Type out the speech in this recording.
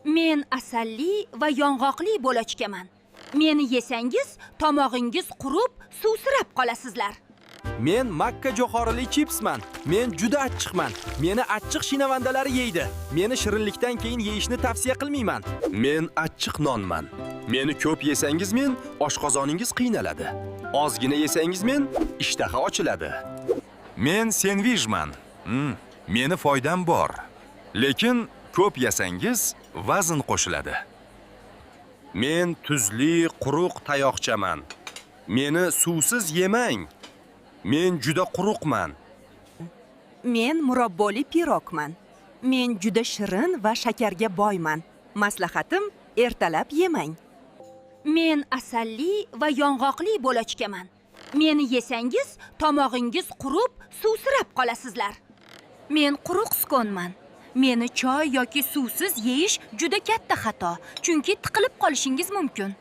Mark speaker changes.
Speaker 1: Men asalli va yong'oqli bolochkaman. Meni yesangiz, tomog'ingiz qurib, suvsirab qolasizlar.
Speaker 2: Men makka jo'xorili chipsman. Men juda achchiqman. Meni achchiq shinavandalari yeydi. Meni shirinlikdan keyin yeyishni tavsiya qilmayman. Men achchiq nonman. Meni ko'p yesangiz men oshqozoningiz qiynaladi. Ozgina yesangiz men ishtaha ochiladi.
Speaker 3: Men sendvichman. Meni foydam bor. Lekin ko'p yesangiz vazn qo'shiladi.
Speaker 2: Men tuzli quruq tayoqchaman. Meni suvsiz yemang. Men juda quruqman.
Speaker 4: Men murabboli pirogman. Men juda shirin va shakarga boyman. Maslahatim, ertalab yemang.
Speaker 1: Men asalli va yong'oqli bolochkaman. Meni yesangiz, tomog'ingiz qurib, suvsirab qolasizlar. Men quruq skonman. Meni choy yoki suvsiz yeyish juda katta xato, chunki tiqilib qolishingiz mumkin.